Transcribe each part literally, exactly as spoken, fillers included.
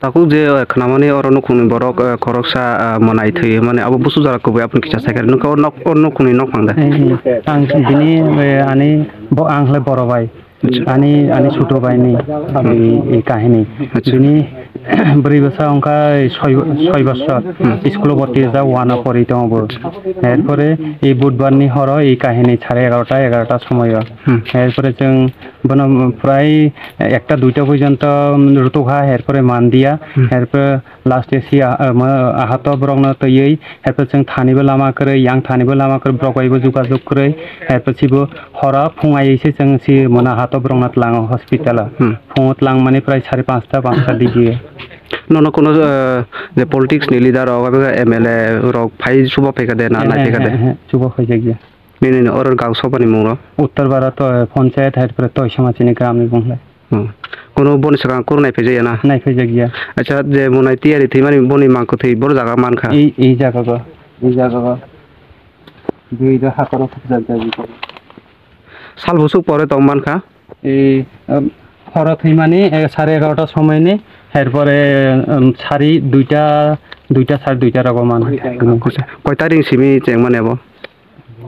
Takhuk je, eh, khnamani oro nukhungni borok, eh, khoroksa, eh, mwnai thwi mani abo busu jora kubui aboni kisa sai khe nukha o nok, o nukhungni nokphang da. Eh, eh, ang bini, eh, ani bo ang hle boro bai. Ani, ani chuto bai ni, hmm, i, i kahini. Acha. Bini bwrwi bwsa wngkha soi, soi bosor. Hmm. School o bwrwi rijak, one o pori tongo bo. Erpore i budbar ni horo i kahini sare egarota, egarota somoyo. Hmm. Erpore chwng bono prai ekta duita porjonto rutukha, erpore mandiya. Hmm. Erpore last e si a-, a-, ma-, ahato borokno twiwi, erpore chwng thanibo lama kwrwi, yang thanibo lama kwrwi, borok baibo jogajog kwrwi, erpore sibo horo phung aiwi se chwng si mona ahato borokno tlango hospital o. Hmm. Phungo tlang mani prai sare panchta, panchta dige. Nono kono, eh, je politics ni leader rok, abo M L A rok phai subo phaikha de, na nai phaikha de? He, he, he, chubo phaijakya. Nini ni oro gang soba ni mung rok? Uttar Bharat, eh, Panchayat, hai pore Toisama chini gram ni bung le. Hmm. Kono boni swkang kuru nai phaijakya na? Nai phaijakya. Acha, je monai tiyari thwimani boni mang kwthwi boro jaga mankha? I, i jaga go, i jaga go. Dui da hakoro phaijakya. Sal bwswk pore tong mankha? Ei, um, horo thwimani, eh, sare egarota somoini, herpore, um, sari duita, duita, sare duita rogo man. Acha, koi tarik simi chengmani abo?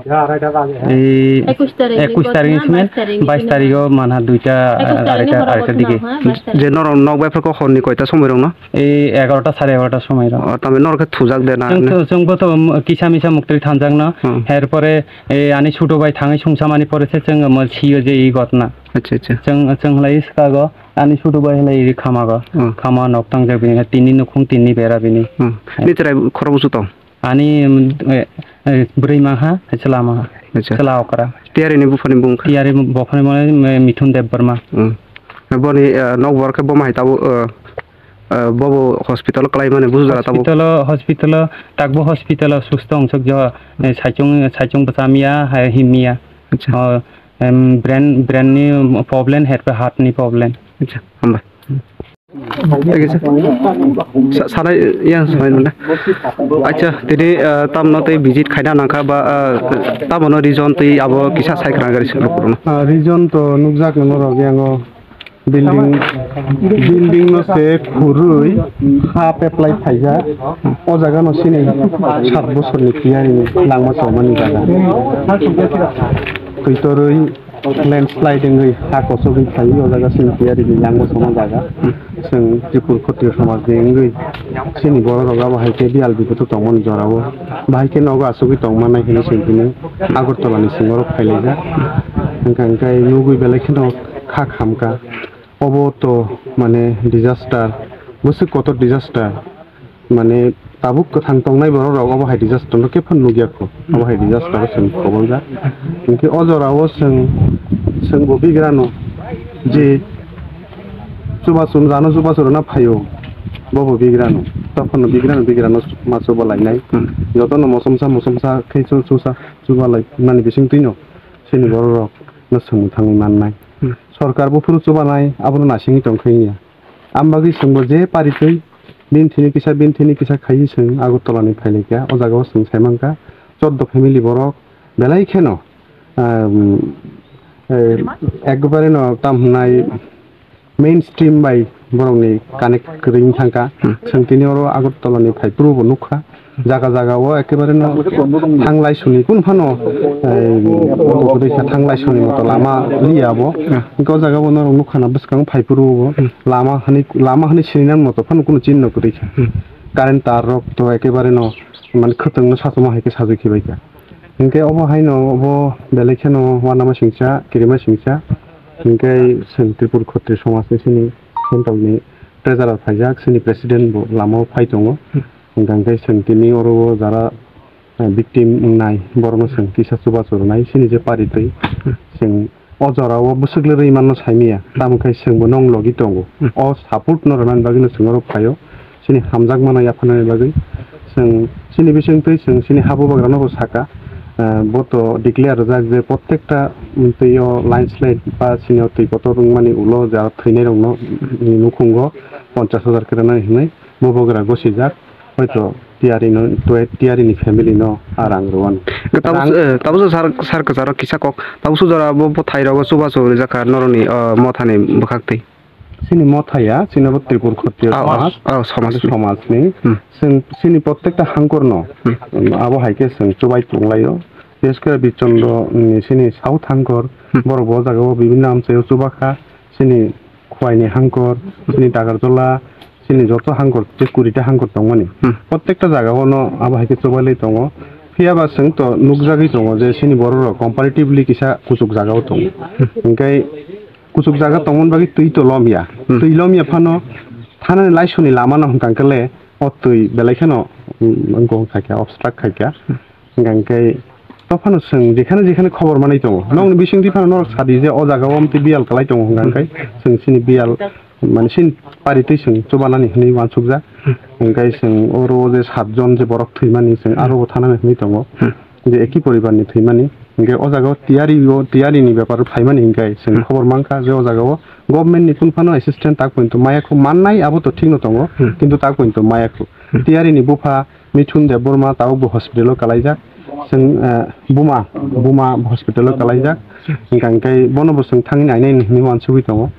Ei, ekush tarik ni ekush tarik ni gotna, simi, bais tarik ni bais tarik o manha duita, ekush tarik ni areita, horo areita gotna, dige. Ha, bais tarik. Je norok nok bai phakho horni koita somoi rok no? Ei, egarota, sare egarota somoi rok. O, tamo norok khe thujak de na? Chwng to, chwng bo to, um, kisa misa muktwi thanjak no. Hmm. Herpore, ei, ani chuto bai thangwi sungsamani pore se chwng, um, siyo je i gotna. Acha, acha. Chwng, chwng lai swkago, ani chuto bai lai ri khamago. Hmm. Khama nok tangjak bini, tinni nukhung, tinni bera bini. Hmm. Eh. Ni chwrai khorok busu tong? Ani, um, eh, eh, bwrwi maha, chwla maha. Acha. Chwla okra. Tiyari ni buphani bung kha? Tiyari buphani bung, eh, Mithun Debbarma. Hmm. Boni, eh, nok bor khe bo mahai tabo, eh, eh, bobo hospital o kwlai mani bujo jora tabo? Hospital o, hospital o, takbo hospital o susto wngsuk jo, eh, saichung, saichung bwchamya, hai himya. Acha. O, em, brain, brain ni problem, herpe heart ni problem. Acha, hambai. Ege sa-, sa-, sanai, yang sanai nuna. Acha, tini, eh, tamno tei visit khaina nangkha ba, eh, tamono region tei abo kisa sai khna gari se rok no. Ah, region to nukjak no norok yango. Building, building no se khurui half apply phaijak. O jaga no sini sat bosor ni tiyari ni langma chomani jaga. Kaitorwi landslide wngwi ha kosogwi phaiwi o jaga sini tiyari ni langma choma jaga. Chwng Tripur Khotriyo somaj ni wngwi sini borok rok abo hai khe biyal bipodo tongmani jora o. Bahai khe nogo asugwi tongmanai hinwi chwng tini Agartala ni singo rok phailaijak. Hwnkha hwnkhe nugwi belai kheno kha khamkha. Obo to mane disaster, bwswk kotor disaster, mane tabuk kwthang tongnai borok rok obo hai disaster no khe phano nukya kho, obo hai disaster o chwng koboljak. Hinkhe o jora o chwng, chwng bo bigrano je chubachu jano chubachu rwna phaio, bo bo bigrano, tokhono bigrano, bigrano ma chuba lainai. Hmm. Jotono mosomsa mosomsa khe chu chusa chuba lai mani bisingtwi no chini borok rok no chwng thangwi mannai. Hmm. Sorkar buphuru chubanai abono naisingwi tongkha wngya. Ambagwi chwngbo je paritwi bini thini kisa, bini thini kisa khaiwi chwng Agartala ni phailaikha. O jaga o chwng saimankha choddo family borok belai kheno, um, eh, ekbare no tam hwnai mainstream bai borokni connect kwrwi wng thangkha. Hmm. Chwng tini oro Agartala ni phai phuru bo nukha. Jaga jaga o ekebare no thang laisuni kunu phano, eh, thanglai suni moto lama liya bo. Hwnkhe o jaga bo norok nukha na bwskango phai phuru bo lama hani, lama hani sinina moto phano kunu chinno kwrwi kha. Current tar rok to ekebare no mane khwtwng no sachoma hai khe sajwi khibai kha. Hwnkhe obo haino obo belai kheno uanama singcha, kirima singcha. Hwnkhe chwng Tripur Khotri somajni sini central ni treasurer phaijak, sini president bo lama o phai tongo. Hwnkha hwnkhe chwng tini oro o jara, eh, victim wngnai, borokno chwng kisa chubachu rwnai, chini je paritwi. Chwng o jora o bwswk le rwi manno saimanya, tamo khe chwngbo nong logi tongo. O support no rwnani bagwino chwng oro phaio. Chini hamjakmano yapharnani bagwi. Chwng chini bisingtwi chwng chini ha bubagrano bo saka, eh, bo to declare rwjak je prottekta twi o landslide ba chini o twi kotor wngmani ulo je aro thwinairokno, ni nukhungo ponchash hajar khe rwnani hwnwi. Bubagra gosijak, hoito tiyari no, tiyari ni family no a rang rwani. Tabuk, rang eh, tabuk sar, sar kwcharo kisa kok, tabuk sujara bo, bo thai rogo chubachu rijak kha noroni, oh, mothani bwkhak twi. Chini motha ya, chini bo Tripur Khotri ah, oh, somaj, oh, somaj ni. Somaj ni. Hmm. Chwng chini prottekta hangkor no, hmm, abo hai khe chwng chubai tonglaio. Bises kore Birchondro ni sini South Hangkor, hmm, borok bo o jaga o bibinno amchaio chuba kha, sini Khowai ni Hangkor, sini Dagarjola, sini joto Hangkor, tei kuri ta Hangkor tongmani. Hmm. Prottekta jaga o no abo hai khe chubalai tongo. Phiya ba chwng to nukjagwi tongo je sini borok rok comparatively kisa kuchuk jaga o tongo. Hmm. Hinkhe kuchuk jaga tongmani bagwi twi to lomya. Hmm. Twi lomya phano thanani laisoni lama no hwnkha khe le o twi belai kheno, mm, wngkha khe obstruct khai kha. Hmm. Hingkha khe tophano chwng jekhane jekhane khobor manwi tongo. Nokni bisingtwi phano norok sadi je o jaga o amtwi biyal kwlai tongo hwnkha khe chwng chini biyal, mane chini paritwi chwng chubanani hwnwi uansukjak. Hingkha chwng oro o je satjon je borok thwimani chwng aro bo thanani hwnwi tongo. Je eki poribarni thwimani. Hingkha o jaga o tiyari o, tiyarini bepar phaimani hingkha chwng khobor mankha je o jaga o government ni kunu phano assistant tak pointo maya khu mannai abo to thikno tongo, kintu tak pointo maya khu. Tiyarini bupha Mithun Debbarma tabuk bo hospital o kalaijak. Chwng, eh, buma, buma hospital o kalaijak. Hingkha hingkhe bono bo chwng thangwi nainai hinwi uansugwi tongo.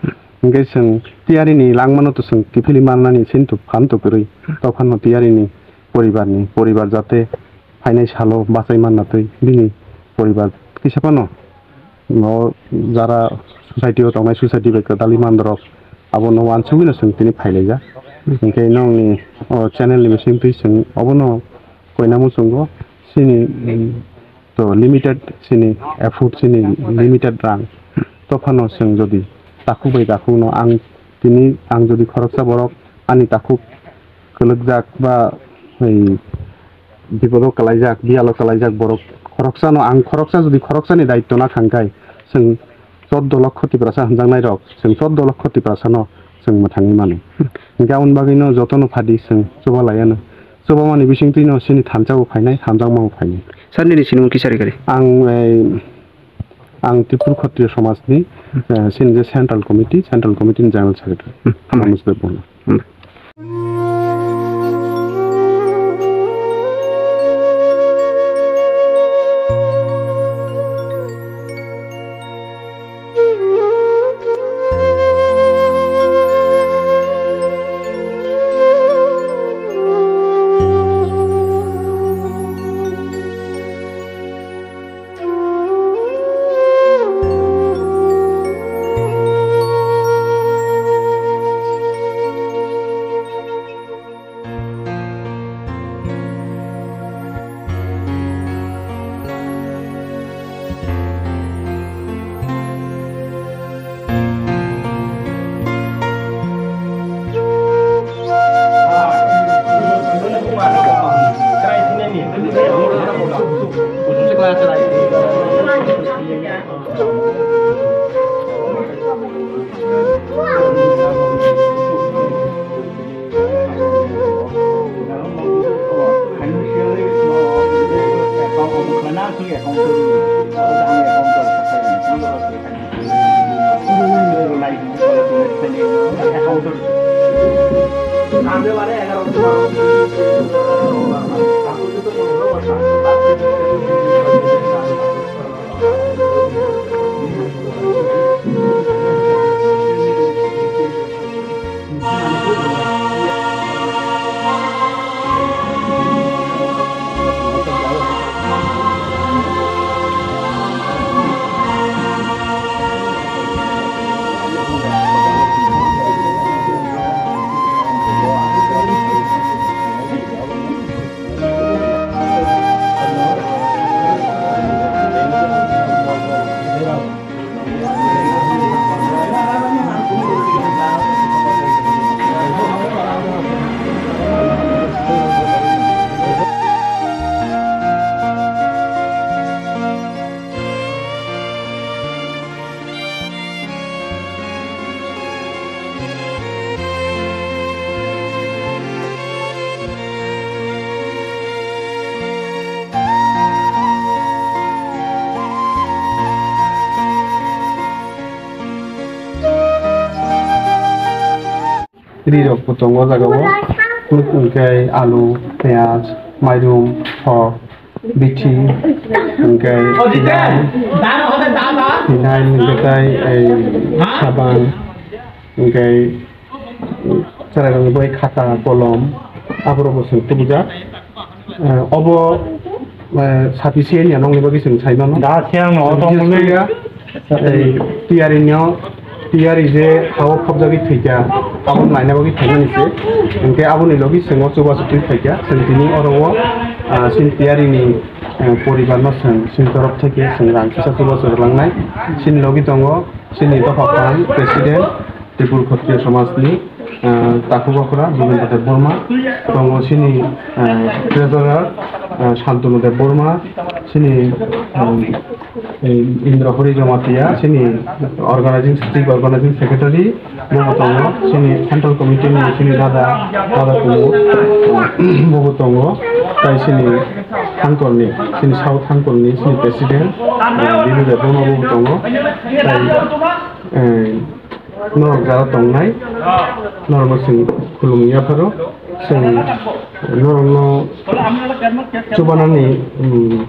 Hingkhe chwng tiyarini langmano to chwng kiphilwi mannani sini to phan to kwrwi. Tophano tiyarini poribarni, poribar jate phainai salo bachai manna twi bini poribar kisa phano no jara society o tongnai society bai kwtal mandrok abono uansugwino chwng tini phailaijak. Hinkhe nokni o channel ni bisingtwi chwng obono koina muchungo chini, mm, to limited chini effort chini limited rang tophano chwng jodi takhuk bai takhukno ang tini ang jodi khoroksa borok ani takhuk kwlwkjak ba ei bipodo kwlaijak, biyalo kwlaijak borok khoroksano, ang khoroksa jodi khoroksani daityo na thangkhai, chwng chordo lokho Tiprasa hwnjaknairok, chwng chordo lokho Tiprasano chwng mwthangwi mano. Hinkhe aboni bagwino jotono phadi chwng chuba laiano. Chubamani bisingtwino chini thansa bo phainai, hamjakma bo phainai. Sir, nini sinimung kisa rikari? Ang, eh, ang Tripura Khatriya Samajni, eh, chini je Central Committee, Central Committee ni General Secretary. Hmm, hambai. Manoj Debbarma. Hmm. Ri rok bo tongo o jaga o, hwnkhe alu, piyaj, mairum, thok, bithi, hwnkhe phinai, phinai, hwnkhe tai ei saban, hwnkhe chwrairokni bai khata, kolom, aborok bo chwng tubujak. Eh, obo eh, sufficient ya nokni bagwi chwng sai mano. Da siang no Chwng tong bises mwnwi. Khe ya, eh, tiyari no, tiyari je hao khopjagwi thwikha, abo naina bagwi phaimani se. Hinkhe aboni logi chwng o chubachu twi phaikha. Chwng tini oro o, ah, chini tiyari ni, eh, poribar no chwng chini torof theke chwng rang kisa chubachu rwlangnai. Chini logi tongo chini dopha phang president, Tripura Khatriya Samaj ni, ah, Takhuk Bakhra Jubendra Debbarma, tongo chini, ah, treasurer, ah, Shantanu Debbarma, chini, ah, eh, Indrahori Jamatia, chini organizing, chief organizing secretary, bo tongo, chini central committee ni chini dada, dada Kumar, ah, bo tongo, tai chini Thangkol ni, chini South Thangkol ni, chini president, ah, Bidu Debbarma bo tongo, tai, eh, Norok jara tongnai, norokno chwng khulumwi yapharo, chwng norokno chubanani, um,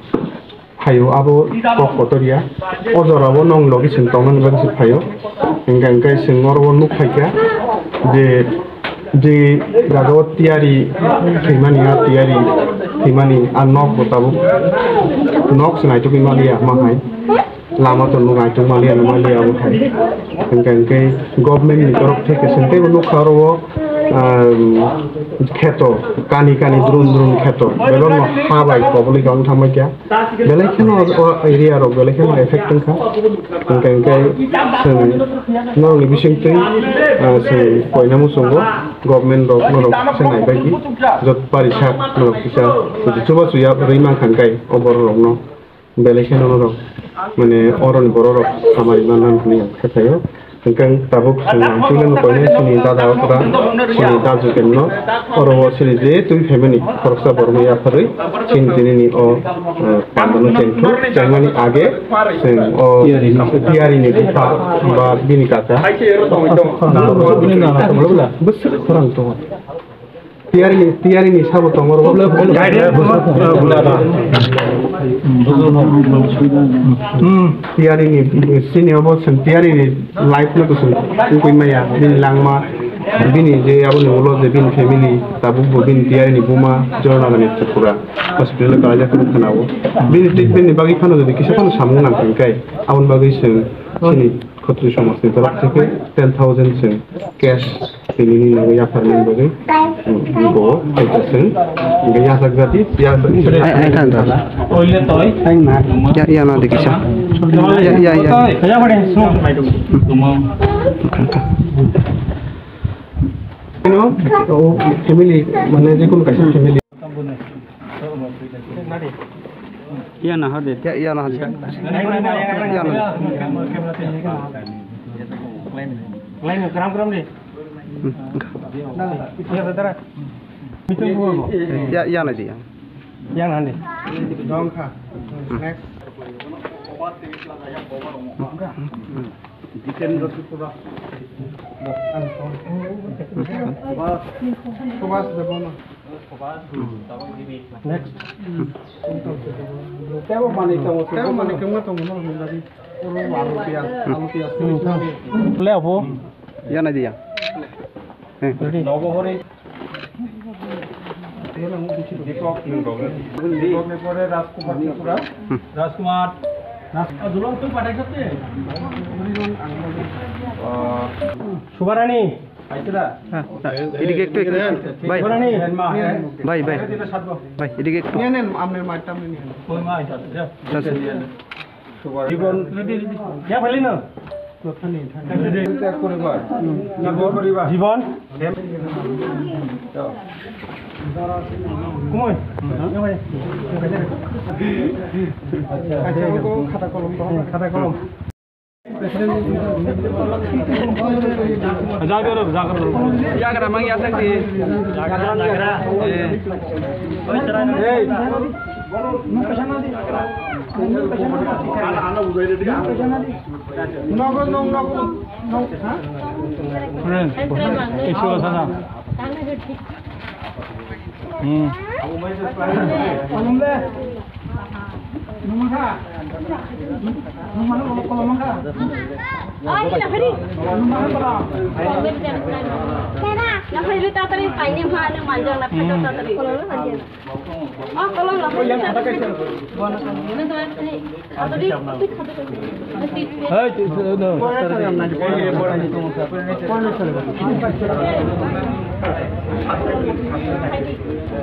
phaio, abo kok kotor ya. O jorao nwng logi chwng tongnani bagwi se phaio. Hingkha hingkhe chwng oro o nuk phaikha je, je jaga o tiyari thwimani, a tiyari thwimani, a nok bo tabuk nok se naitugwi maliya ma hai. Lama to nuk naituk maliya, maliya abo hai. Hingkha hingkhe government ni torof theke chwng teibo nukha oro o, um, kheto, kani kani drun drun kheto. Belokno ha bai koboli kang thangbai kha. Belai kheno o area rok belai kheno effect wngkha. Hingkha hingkhe chwng norokni bisingtwi, uh, chwng koina muchungo government rok norok se naibai di. Jot pari sak norok kisa chubachu ya rwi mankha hingkhe o borok rokno. Belai kheno norok, mane, oroni bororok samari manna hwnwi ang khe phaio. Hwnkhe ang tabuk chwng ang puilano koinai chini dada okra, chini daju kenno, oro o chini je twi phaimani khoroksa borokno yapharwi chini tinini o, eh, pandano chengkhu, chengmani age chwng o tiyarini bupha ba bini kaka. Bwswk khorang tongo. Tiyari, tiyari ni sabo tongo ro. Hmm. Tiyari ni, sini obo sen tiyari ni life no kusung. Ukui maya, bini langma, bini je abo ni ulo je bini family, tabuk bo bini tiyari ni buma, Jornagani Tripura. Hospital ka aja khana wo. Bini treatment ni bagi khana jodi kisa khana samung nang kai. Abon bagi sen, sini. Khatri somajni torof theke ten thousand chwng cash tini ni nangwi yapharnani bagwi, um, bo khaita chwng, hingkhe yasak jati, yasak. Ai, ai, khan da. Oile toi. Ai, ma. Ya, ya, na, dekisa. Ya, ya, ya. Khan, khan. Ino, o family, mane, jekunu kaisa family. Iya na hade. Ya, iya na hade. Iya na. Lain gram gram ni. Hmm. Iya, saudara. Itu gua. Ya, iya na dia. Iya na hade. Dong kha. Next. Jitendra Tripura. Subhas, Subhas Debbarma. Next. Tebo mani tongo, tebo mani tongo, no, no, no. Oro alu piyaj, alu piyaj. Le abo. Yana diya. Ready? Nogohori. Deepak ni problem. Deepak ni pore Rajkumar Tripura. Rajkumar. Raj-, ah, Dulang tu pathai sakte? Ah. Subarani. Aisra. Ha, ha. Edik ektu, ektu. Bhai. Subarani. Bhai, bhai. Bhai, edik ektu. Niyan, niyan, amne mai tamne niyan. Koi mai, ja. Sir, sir. Jibon. Ya, bhai, na. Jibon. Jibon. Kumoi. Acha, khata kolom. Khata kolom. Jaga rok, jaga rok. Jaga rok, mang ya, sakti. Jaga, jaga. Eh. Hey. Nogo, nogo, nogo, nogo, ha? Friend, isu sana. Hmm. Hey, no.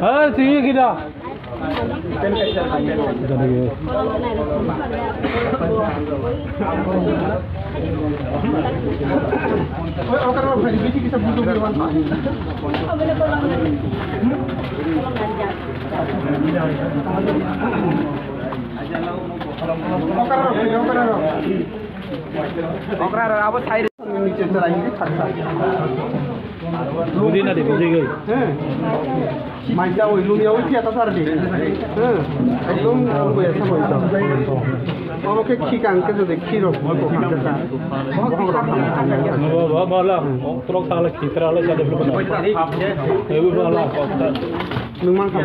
Hey, sige kita. Budi na de, budi gai. Mai ta oi, lum ya oi, pia ta sar de. Ekdom oi, esa oi to. Omo khe khi kang khe de, khi rok, oi, ko kang khe ta. Ba, ba, ba, la, trok ta la, khi tra la, sa de, bulu na. Ebu ba la, ko ta. Nung mang kha.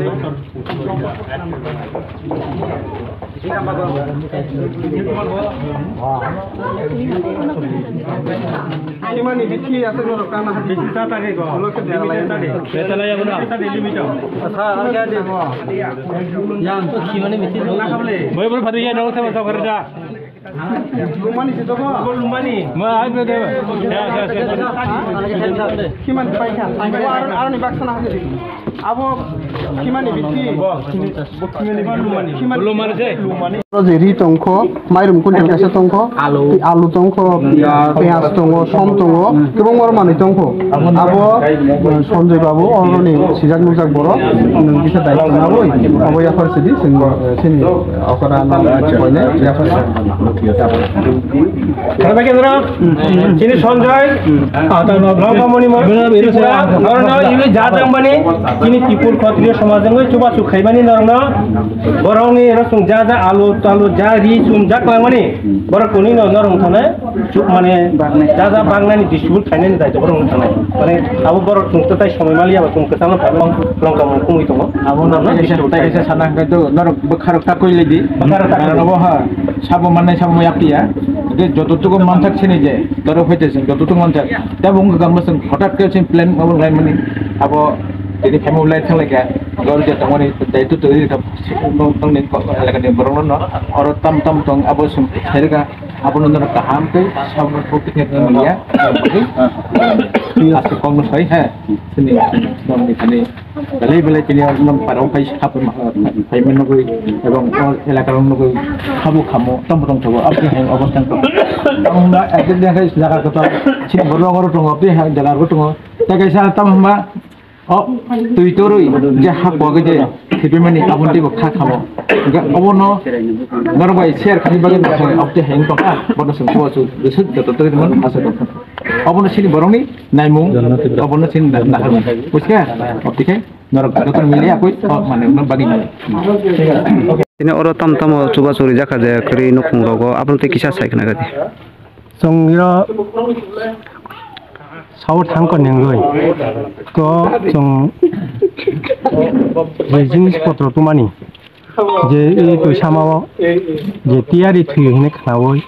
Simani bithi ase norok kana hati. Bithi sa tagi go. Ulo ke dera lai. Bithi sa tagi. Beta lai abuna. Bithi sa tagi limit. Asa, ar kya de? Yang to khimani bithi. Boi bol phari ya, norok sama sama kerja. Lumani se to go. Lumani. Ma, ai be de. Ya, ya, ya. Khimani pai kha. Ar, ar ni baksa na hati. Abo khimani bithi. Bo khimani. Bo khimani. Bo lumani. Khimani. Lumani se. Lumani. Oro je ri tongkho, mairum kuntal kaisa tongkho, alu. Alu tongkho, piyaj. Piyaj tongo, som tongo, kwbangma manwi tongkho. Abo, eh, Sanjoy babu, oroni sijak nukjak borok, nwng kisa daitwma wi, abo yaphar sidi, chwng, eh, chini okora no koine yaphar sidi. Khana bai kendra, chini Sanjoy, ah, ta no, Longkamoni mo, Tripura, oro no, ini jajang bani, chini Tipur Khotriyo somajang wi chubachu khaimani norno, borokni rosong jaja alu, talu, ja ri, chum jak langmani, borok kuni no norong thane, chuk mane, jaja bangnani distribute khainani daito borok thane. Mane, abo borok chwng tai somoi maliya ba chwng kwchangno phaimani Longkamoni kumui tongo. Abo no norno kaisa, distribute tai kaisa khainani. Sana hwnkhe to norok bwkharok ta koi ledi. Bwkharok ta koi ledi. Abo ha, sabo mannai sabo yaptiya. Je joto tugo manthak sini je, doro hoite sing joto tugo manthak. Tabo wngkha kamo sing hotat ke sing plan abo laimani. Abo tini kemo lai thang lai kha. Gor je tongmani daitu to ri ka tong ni ko elaka ni borok no. Oro tam tam tong abo sing khairga. Abo no kaham ke sabo picnic ya. Ase kong no sai ha. Sini tong ni kani. Belai belai tini o nong parong pai sap, pai menugui, ebong o elaka rok nugui, habu khamo, tamo tong thogo, aboni hai obostha tong. Tamo hwnba ekdin hai jaga kotor, sini borok oro tongo, aboni hai jaga rok tongo. Tei kaisa tamo hwnba, o twi torwi, je ha kuagwi je, thibimani aboni teibo kha khamo. Hingke obono norok bai share khaini bagwi nokha, aboni hai tongkha, bono chwng chubachu, joto twi mano asa tongkha. Obono sini borokni naimung, obono sini na-, naharmung. Bujiya? Otikhai norok joto mili akoi, o, mane, no, bagwi mane. Tini oro tam tamo chubachu rijak kha je kwrwi nukhung rogo, abono tei kisa sai khna kha di. Chwng iro sao thang ko nengoi. To chwng je jinis potro tumani. Je e twi samao je tiyari thwi hine khnaui.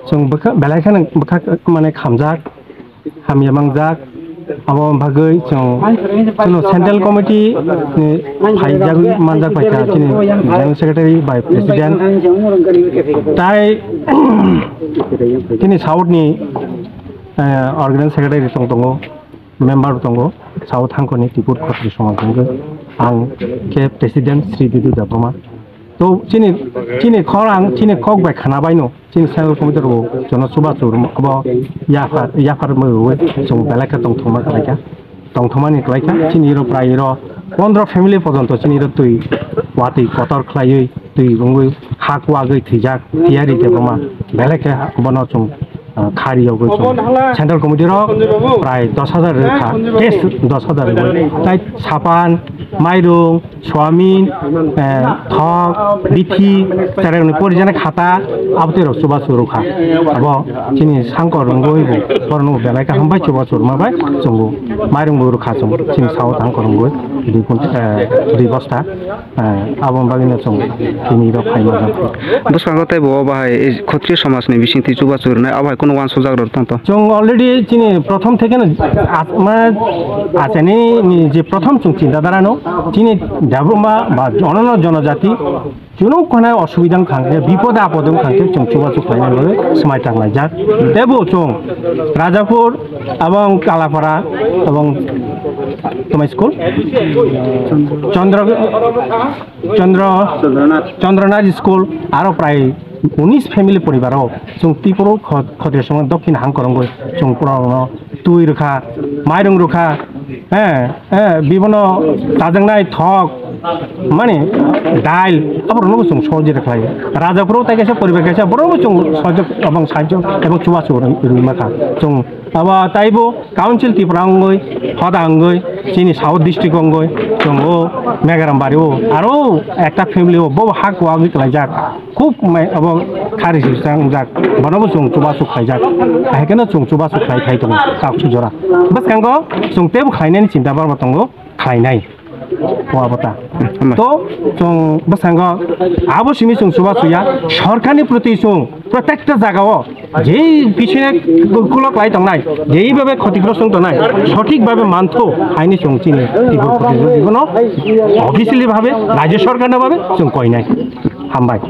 Chwng bwkha, belai kheno bwkha mane khamjak, hamya mangjak, abo bagwi chwng chwngno Central Committee ni phaijagwi manjak paikha chini General Secretary bai President. Tai chini South ni, eh, Organizing Secretary tong tongo, member tongo, South Hangkoni Tipur Khotri Somaj Hangkhe, ang khe President Sri Bidu Debbarma. To chini, chini khorang, chini kok bai khana baino. Chini Central Committee rok jono chubachu rwma abo yaphar, yaphar mwi rwui chwng belai khe tongthokma khlaikha. Tongthokmani khlaikha. Chini iro prai iro pondro family porjonto chini iro twi watwi kotor khlaiwi twi wngwi ha kuagwi thwijak tiyari khe boma belai khe bono chwng ah, khari yogwi chwng. Central committee rok prai dos hajar rwkha, cash dos hajar rwkha. Tai sapan, mairung, soyamin, eh, thok, bithi, cherai rokni porijani khata, abotwi rok chubachu rwkha. Abo chini sangkor rwngwi bo, borokno belai kaham bai chubachu rwma bai chwngo. Mairung bo rwkha chwng, chini sao tangkor rwngwi dui kun-, eh, dui bosta. Eh, aboni bagwino chwng tini rok phaima jang. Bwskango tei bo bahai, eh, Khatriya samajni bisingtwi chubachu rwnai, abo hai kunu uansukjak rok tong to? Chwng already chini prothom thekeno, as-, mane, achani ni je prothom chwng chinta dharano, chini Debbarma ba ononno jonojati, chwng khwnai osubida wngkha hwnkhe, bipode apode wngkha hwnkhe chwng chubachu khlainai bagwi swmai tanglaijak. Teibo chwng Rajapur, abong Kalapara, abong toma school? Chandra, Chandra, Chandranath school, aro prai unis family poribar o chwng Tripura khot-, khotri song dokhin hangkorongwi chwng pura no twi rwkha, mairung rwkha, eh, eh, bibono chajaknai thok, mani dail, aborokno chwng sohojogita khlai. Rajapuro tai kaisa poribar kaisa, borokno chwng sohojog ebong sahajyo ebong chubachu rwi, rwi makha. Chwng abo taibo Council Tripura wngwi, hoda wngwi, chini South District wngwi, chwng o Megaram bari o, aro ekta family o, bo hak wagwi klaijak, khub mai abo khari sijak, bono bo chwng chubachu khlaijak, hai kheno chwng chubachu khlai phai tongo, kok su jora. Bwskango chwng teibo khlainani chinta barma tongo, khlainai. Wabota. Hmm, hambai. To, chwng bwskango abo simi chwng chubachu ya, sorkarni proti chwng protekta jagao jei pisine kulok lai tongnai, jei babe khoti khorok song tongnai, sothik babe mantho, haini chwng chini tibur khoti bono officially babe, rajya sorkarno babe chwng koinai. Hambai.